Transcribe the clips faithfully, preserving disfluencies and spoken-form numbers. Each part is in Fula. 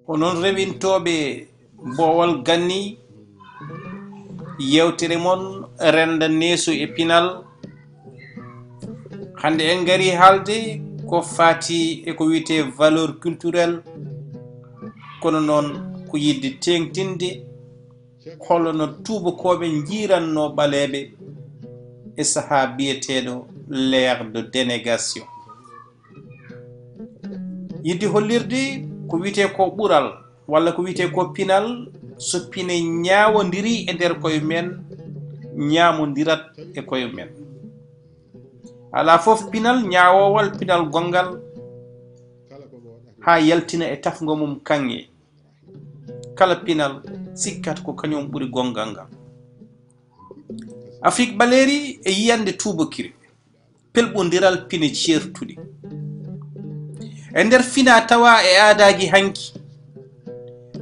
Onon rewintooɓe Boowal Ganni, yewtere mon rennda neesu e pinal. Hannde en ngari haalde ko faati e ko wiyetee valeur culturelle, kono noon ko yiɗde teeŋtinde hol no tuubakooɓe njiiranno ɓaleeɓe e sahaa biyeteeɗo l'ère de dénégation. Yiɗde hollirde ko wiyetee ko ɓural walla ko wiyetee ko pinal, so pine ñaawondiri e nder koye men, ñaamondirat e koye men. Alaa fof pinal ñaawoowal, pinal gonngal, haa yaltina e tafngo mum kaŋŋe. Kala pinal sikkat ko kañum ɓuri gonngal ngal. Afrik ɓaleeri e yiyannde tuubakiri, pelɓondiral pine ceertuɗi. E nder fina tawa e aadaaji hanki,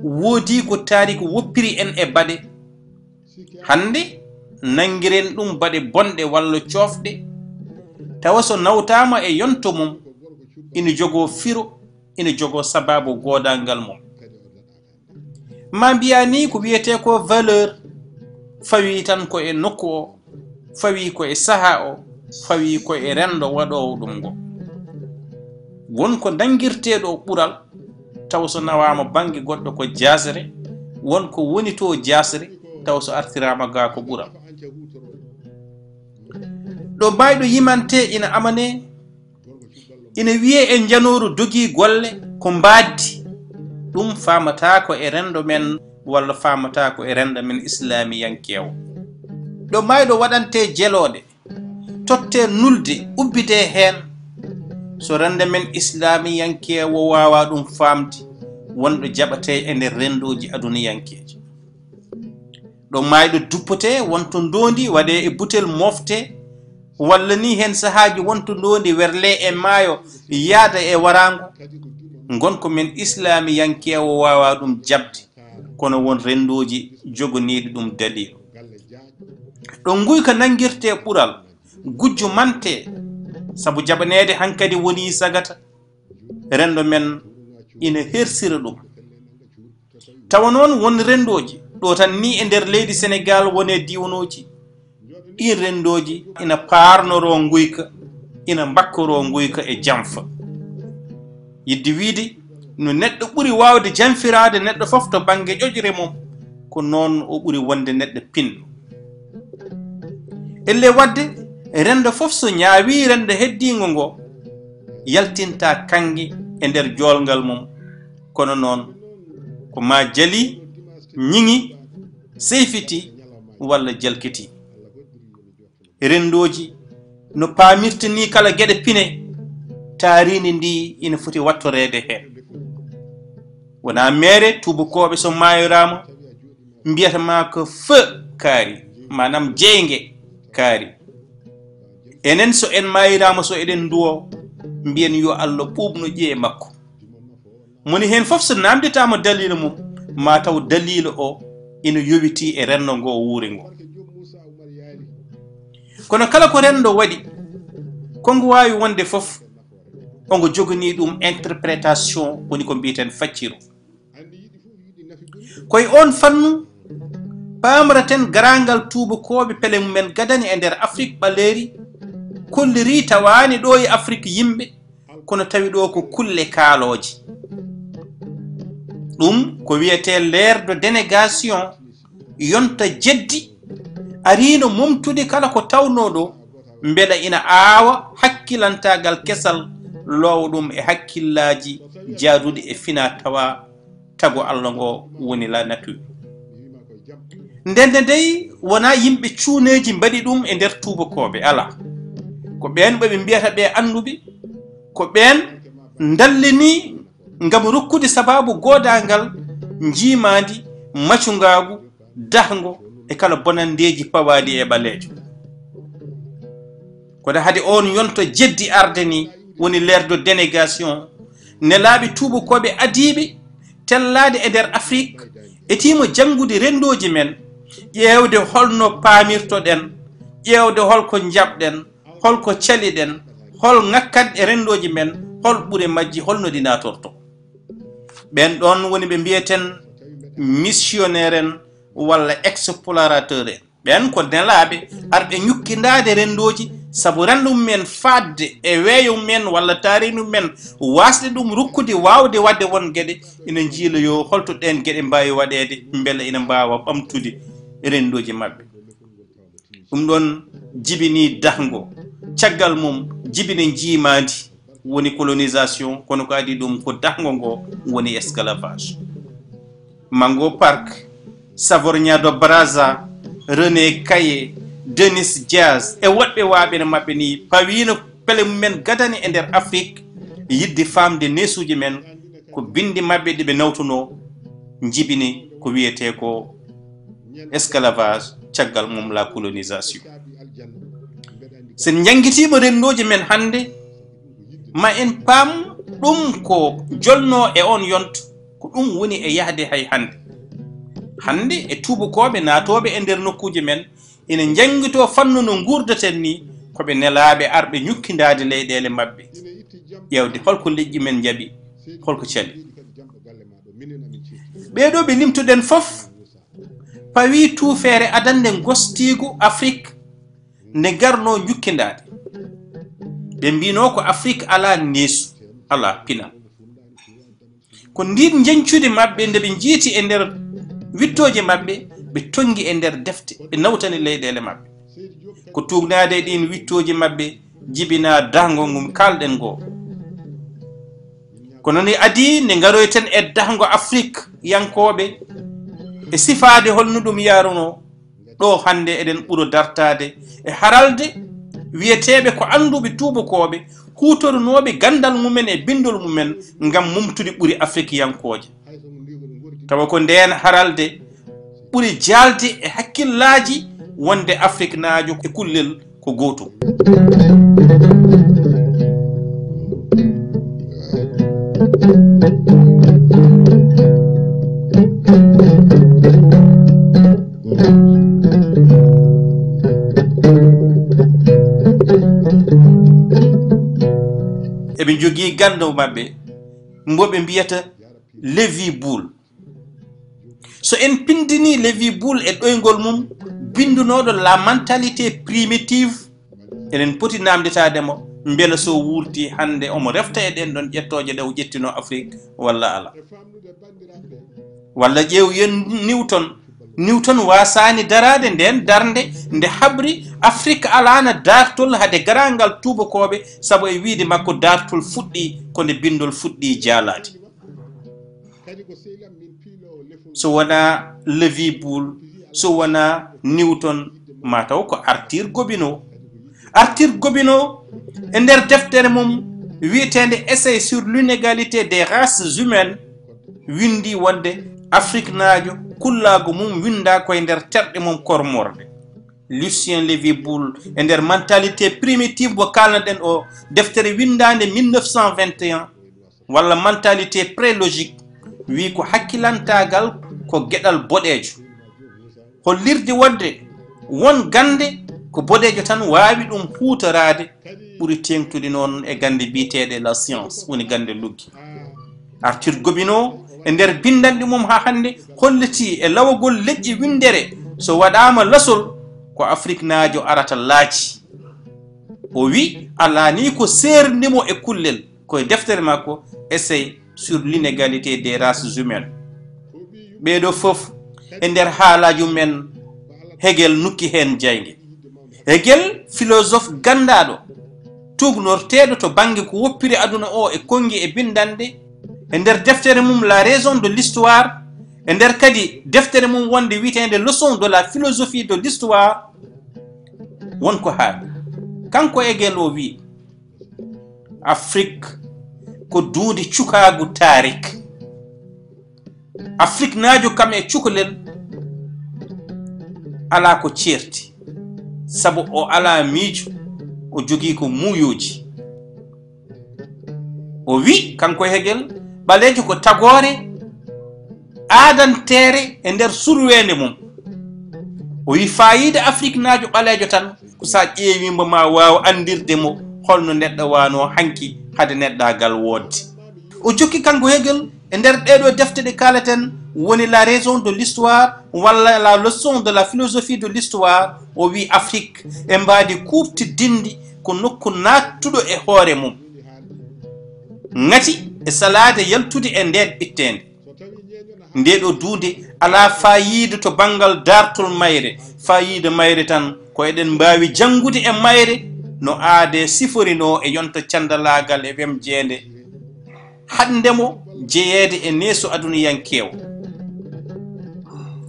woodi ko taariku woppiri en e baɗe. Hannde nanngiren ɗum baɗe bonɗe walla coofɗe, tawa so nawtaama e yonto mum, ina jogoo firo, ina jogoo sabaabu goodangal mum. Ma mbiya ni ko wiyetee ko valeur, fawii tan ko e nokku o, fawii ko e sahaa o, fawii ko e renndo waɗoowo ɗum ngo. Won ko nanngirtee ɗo ɓural, taw so nawaama bannge goɗɗo ko jaasre, won ko woni to jaasre, taw so artiraama gaa ko ɓural. Ɗo maayɗo yimantee ina amanee, ina wiyee e njanooru dogii golle ko mbaaddi, ɗum faamataa ko e renndo men walla faamataa ko e renndo men islaamiyankeewo. Ɗo maayɗo waɗantee jelooɗe, tottee nulde, ubbitee heen. So renndo men islaamiyankeewo waawaa ɗum faamde, won ɗo jaɓatee e nder renndooji aduniyankeeji. Ɗo maayɗo duppotee, won to ndoondi waɗee e butel moftee, walla ni heen sahaaji won to ndoondi werlee e maayo, yaada e waraango. Ngon ko men islaamiyankeewo waawaa ɗum jaɓde, kono won renndooji jogoniiɗi ɗum daliilu. Ɗo nguyka nanngirtee ɓural, gujjo mantee, sabu jaɓaneede hankadi wonii sagata. Renndo men ina hersira ɗum. Tawa noon won renndooji, ɗo tan ni e nder leydi Senegaal, won e diiwanooji, ɗiin renndooji ina paarnoroo nguyka, ina mbakkoroo nguyka e jamfa. Yiɗde wiyde, no neɗɗo ɓuri waawde jamfiraade neɗɗo fof to bannge ƴoƴre mum, ko noon o ɓuri wonde neɗɗo pinɗo. Ellee waɗde, renndo fof so ñaawii renndo heddiingo ngo, yaltinta kannge e nder joolngal mum, kono noon ko maa jalii, ñiŋi, seyfitii walla jalkitii. Renndooji no paamirta ni kala geɗe pine, taariindi ndi ina foti waɗtoreede heen. Wonaa meere tuubakooɓe so maayoraama, mbiyata ma ko feu kaari, maanaam jeynge kaari. Enen so en maayiraama, so eɗen nduwoo, mbiyen yo Allah ɓuuɓnu ƴiye makko. Moni heen fof so naamnditaama daliila mum, ma taw daliila o ina yowitii e renndo ngo wuuri ngo. Kono kala ko renndo waɗi, ko ngu waawi wonde fof, ongo joganii ɗum interprétation, woni ko mbiyeten facciro. Ko e oon fannu paamraten garaangal tuubakooɓe pele mumen gadani e nder Afrik ɓaleeri, kollirii tawaani ɗo e Afrik yimɓe, kono tawi ɗo ko kulle kaalooje. Ɗum ko wiyetee l'ère de dénégation, yonta jeddi, ariino momtude kala ko tawnoo ɗo, mbela ina aawa hakkilantaagal kesal, loowa ɗum e hakkillaaji jaaduɗi e fina tawa tago Allah ngo woni la nature. Ndende dey, wonaa yimɓe cuuneeji mbaɗi ɗum e nder tuubakooɓe, alaa. Ko ɓeen ɓe ɓe mbiyata ɓe annduɓe, Ko ɓeen ndallini ngam rokkude sabaabu goodaangal, njiimaandi, macungaagu, dahngo e kala bonanndeeji pawaaɗi e ɓaleejo. Kono hade oon yonto jeddi arde ni, woni l'ère de dénégation, nelaaɓe tuubakooɓe adiiɓe tellaade e nder Afrik, etiima janngude renndooji men, ƴeewde holno paamirtoɗen, ƴeewde holko njaɓɗen, holko caliɗen, hol ŋakkanɗe renndooji men, hol ɓure majji, holno ɗi naatorto. Ɓeen ɗoon woni ɓe mbiyeten missionnaire en walla explorateur en. Ɓeen ko nelaaɓe arɓe ñukkindaade renndooji, sabu renndo mum en faaɗde e weeyo mum en walla taariindi mum en, waasde ɗum rokkude waawde waɗde won geɗe, ina njiiloyoo holto ɗeen geɗe mbaawi waɗeede mbele ina mbaawa ɓamtude renndooji maɓɓe. Ɗum ɗoon jibini dahngo, caggal mum jibini njiimaandi, woni colonisation, kono ko adii ɗum ko dahngo ngo woni esclavage. Mango Park, Savorgnan do Brazza, René Caillé, Denis Diaz e woɗɓe waaɓe no maɓɓe ni pawiino pele mum en gadani e nder Afrik, yiɗde faamde neesuuji men, ko binndi maɓɓe ɗi ɓe nawtunoo, njibini ko wiyetee ko esclavage, caggal mum la colonisation. Sen njanngitiima renndooji men hannde, ma en paam ɗum ko jolnoo e oon yonto, ko ɗum woni e yahde hay hannde. Hannde e tuubakooɓe naatooɓe e nder nokkuuji men, ina njanngitoo fannu no nguurdaten ni, ko ɓe nelaaɓe arɓe ñukkindaade leyɗeele maɓɓe, ƴeewde holko leƴƴi men njaɓi, holko cali. Ɓeeɗo ɓe limtuɗen fof pawii tuufeere adannde ngostiigu Afrik nde ngarnoo njukkindaade. Ɓe mbiinoo ko Afrik alaa neesu, alaa pinal. Ko ndiin njeñcudi maɓɓe nde ɓe njiiti e nder wittooji maɓɓe, ɓe tonngi e nder defte, ɓe nawtani leyɗeele maɓɓe. Ko tuugnaade e ɗiin wittooji maɓɓe jibinaa dahngo ngun kaalɗen ngoo. Kono ni adii nde ngaroyten e dahngo Afrik yankooɓe e sifaade holno ɗum yaarunoo, ɗo hannde eɗen ɓuro dartaade e haralde wiyeteeɓe ko annduɓe tuubakooɓe huutornooɓe ganndal mumen e binndol mumen ngam mumtude ɓuri Afrikiyankooje. Tawa ko ndeen haralde ɓuri jaalde e hakkillaaji wonde Afriknaajo e kullel ko gootum. Eɓe njogii ganndo maɓɓe mbo ɓe mbiyata Lévi Boule. So en pindinii Lévi Boule e ɗoyngol mum binndunooɗo La mentalité primitive, eɗen poti naamnditaade mo mbela so wuurti hannde omo refta e ɗeen ɗoon ƴettooje ɗe o ƴettinoo Afrik walla alaa. Walla ƴeew yen Newton. Newton waasaani daraade ndeen darnde nde habri Afrik alaana daartol hade garaangal tuubakooɓe, sabu e wiyde makko daartol fuɗɗii ko nde binndol fuɗɗii jaalaade. So wonaa Lévi Boule, so wonaa Newton, maa taw ko Arthur Gobineau. Arthur Gobineau, e nder deftere mum wiyeteende Essai sur l'inégalité des races humaines, winndi wonde Afriknaajo, kullaagu mum winndaa koye nder terɗe mum kormorɗe. Lucien Lévi Boule, e nder Mentalité primitive mo kaalnoɗen o, deftere winndaande mille neuf cent vingt et un, walla mentalité prélogique, wi ko hakkilantaagal ko geɗal boɗeejo. Hollirde wonde won gannde ko boɗeejo tan waawi ɗum huutoraade, ɓuri teeŋtude noon e gannde biyeteeɗe la science, woni gannde luggi. Arthur Gobineau, e nder binndanɗe mum haa hannde, hollitii e lawagol leƴƴi winndere, so waɗaama lasol, ko Afriknaajo arata laaci. O wi, alaa ni ko seerndi mo e kullel, ko e deftere makko Essai sur l'inégalité des races humaines. Ɓeeɗo fof e nder haalaaji mumen, Hegel nukki heen jaynge. Hegel, philosophe ganndaaɗo, tuugnorteeɗo to bannge ko woppiri aduna o e konngi e binndanɗe, e nder deftere mum La raison de l'histoire, e nder kadi deftere mum wonde wiyeteende Leçon de la philosophie de l'histoire, won ko haali. Kanko Hegel o wi, Afrik ko duude cukaagu taarik. Afriknaajo kam e cukalel alaa ko ceerti, sabu o alaa miijo, o jogii ko muuyooji. O wi, kanko Hegel, ɓaleejo ko tagoore aadanteere e nder surweende mum. O wi, faayiida Afriknaajo ɓaleejo tan ko so a ƴeewii mbo ma waaw anndirde mo holno neɗɗo waanoo hanki hade neɗɗaagal woodde. O jokki kanko Hegel e nder ɗeeɗoo defte ɗe kaaleten woni La raison de l'histoire walla La leçon de la philosophie de l'histoire, o wi Afrik e mbaadi kuuɓtidinndi ko nokku naattuɗo e hoore mum. Ngati e salaade yaltude e ndeen ɓitteende. Ndeeɗoo duunde alaa faayiida to banngal daartol mayre, faayiida mayre tan ko eɗen mbaawi janngude e mayre no aadee siforinoo e yonta canndalaagal e wemjeende haɗnde mo jeyeede e neesu aduniyankeewo.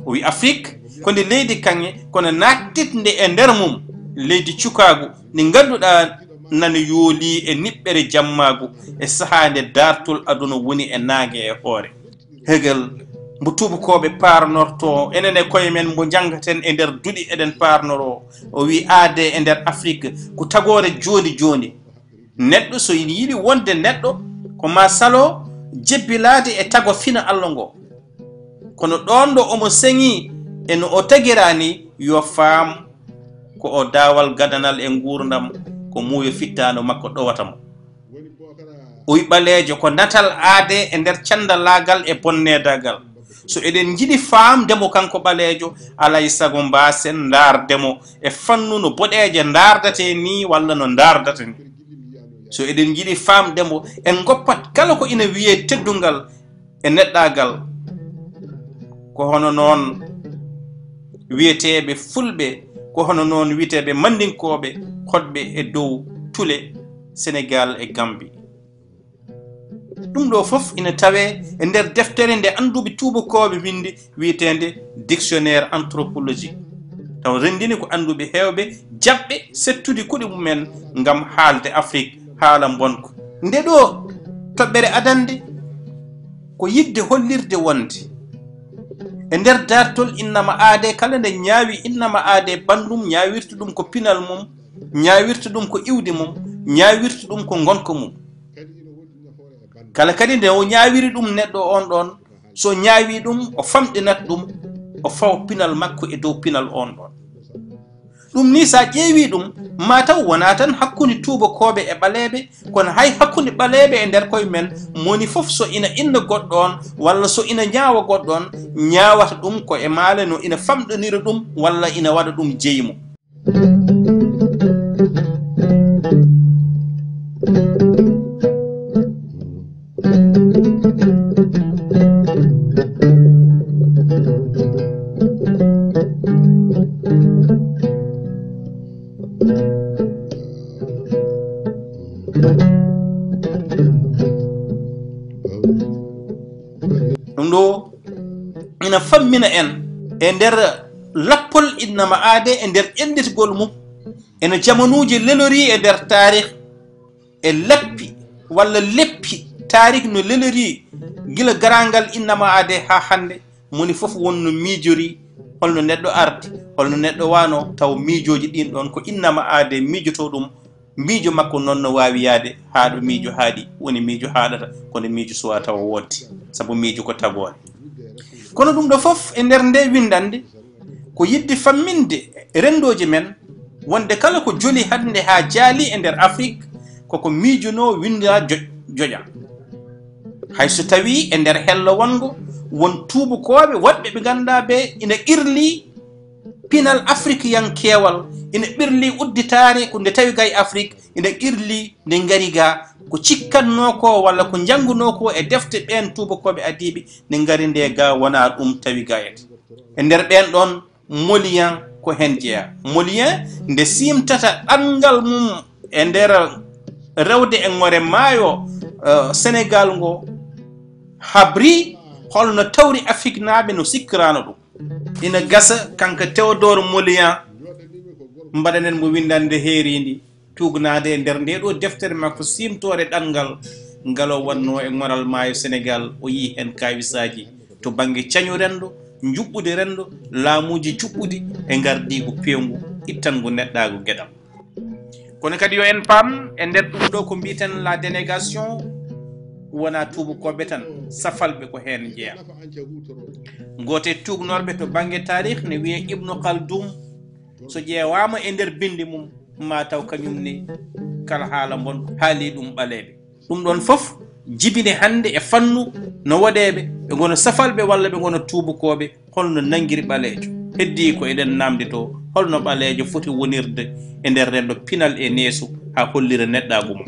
O wi Afrik ko nde leydi kaŋŋe kono naattitnde e nder mum leydi cukaagu ndi ngannduɗaa nana yoolii e niɓɓere jammaagu e sahaa nde daartol aduna woni e naange e hoore. Hegel, mbo tuubakooɓe paarnortoo, enen e koye men mbo njanngaten e nder duɗi eɗen paarnoroo, o wi aadee e nder Afrik ko tagoore jooni jooni. Neɗɗo so ina yiɗi wonde neɗɗo, ko maa saloo jebbilaade e tago fina Alla ngo. Kono ɗoon ɗo omo seŋii e no o tagiraa nii, yo faam ko o daawal gadanal e nguurndam, ko muuyo fittaandu makko ɗowata mo. O wi ɓaleejo ko natal aadee e nder canndalaagal e bonneedaagal. So eɗen njiɗi faamde mo kanko ɓaleejo, alaa e sago mbaasen ndaarde mo e fannu no boɗeeje ndaardatee nii walla no ndaardata nii. So eɗen njiɗi faamde mo, en ngoppat kala ko ina wiyee teddungal e neɗɗaagal. Ko hono noon wiyeteeɓe fulɓe, ko hono noon wiyeteeɓe manndinkooɓe hoɗɓe e dow tule Senegaal e Gammbi. Ɗum ɗoo fof ina tawee e nder deftere nde annduɓe tuubakooɓe winndi wiyeteende Dictionnaire anthropologique, taw renndini ko annduɓe heewɓe jaɓɓe settudi kuɗi mum en ngam haalde Afrik haala mbonko. Nde ɗoo toɓɓere adannde ko yiɗde hollirde wonde e nder daartol innama aadee kala nde ñaawi innama aadee banndum ñaawirta ɗum ko pinal mum, ñaawirta ɗum ko iwdi mum, ñaawirta ɗum ko ngonka mum. Kala kadi nde o ñaawiri ɗum neɗɗo on ɗon, so ñaawi ɗum o famɗinat ɗum, o fawa pinal makko e dow pinal on ɗon. Ɗum ni sa ƴeewi ɗum, ma taw wona tan hakkunde tuubakooɓe e ɓaleeɓe, kono hay hakkunde ɓaleeɓe e nder koye men, moni fof so ina inna goɗɗo on walla so ina ñaawa goɗɗo on, ñaawata ɗum ko e maale no ina famɗonira ɗum walla ina waɗa ɗum jeyi mo. Ɗum ɗo ina fammina en e nder lappol innama aade e nder ƴellitgol mum, eno jamanuuji lelori e nder taarih, e lappi walla leppi taarih no lelori gila garangal innama aade haa hannde, moni fof wonno miijori holno neɗɗo ardi, holno neɗɗo wano, taw miijooji ɗin ɗon ko innama aade miijoto ɗum, miijo makko noon no waawi yahde haa ɗo miijo haaɗi, woni miijo haaɗata, kono miijo suwaa tawa woodde, sabu miijo ko tagoore. Kono ɗum ɗo fof e nder nde winndannde, ko yiɗde famminde renndooji men, wonde kala ko joli hannde haa jaali e nder Afrik, koko miijonoo winnda jo-, joƴa. Hay so tawii e nder hello wonngo, won tuubakooɓe woɗɓe ɓe ngannduɗaa ɓe ina qirlii pinal afrikiyankeewal, ina qirlii udditaare ko nde tawi gay Afrik, ina qirlii nde ngari ga ko cikkatnoo ko walla ko njanngunoo ko e defte ɓeen tuubakooɓe adiiɓe, nde ngari nde ga wonaa ɗum tawi gayet. E nder ɓeen ɗoon, Moliyan ko heen jeyaa. Moliyan nde siimtata ɗanngal mum e nder rewde e ŋore maayo, eh, Senegaal ngo, habri holno tawri Afriknaaɓe no sikkiraano ɗum. Ina gasa kanko Théodore Moliyan mbaɗanen mo winndannde heeriindi, Tuugnaade e nder ndee ɗoo deftere makko siimtoore ɗanngal, ngal o waɗnoo e ŋoral maayo Senegaal, o yii heen kaawisaaji to bannge cañu renndo, njuɓɓudi renndo, laamuuji cuɓɓuɗi e ngardiigu peewngu ittangu neɗɗaagu geɗal. Kono kadi yo en paam, e nder ɗum ɗoo ko mbiyeten la délégation, wonaa tuubakooɓe tan, safalɓe ko heen njeyaa. Gooto e tuugnorɓe to bannge taarih ne wiyee Ibnu Khaldun, so ƴeewaama e nder binndi mum, maa taw kañum ne kala haala mbon haalii ɗum ɓaleeɓe. Ɗum ɗoon fof jibini hannde e fannu no woɗeeɓe, ɓe ngona safalɓe walla ɓe ngona tuubakooɓe, holno nanngiri ɓaleejo. Heddii ko eɗen naamnditoo holno ɓaleejo foti wonirde e nder renndo pinal e neesu haa hollira neɗɗaagu mum.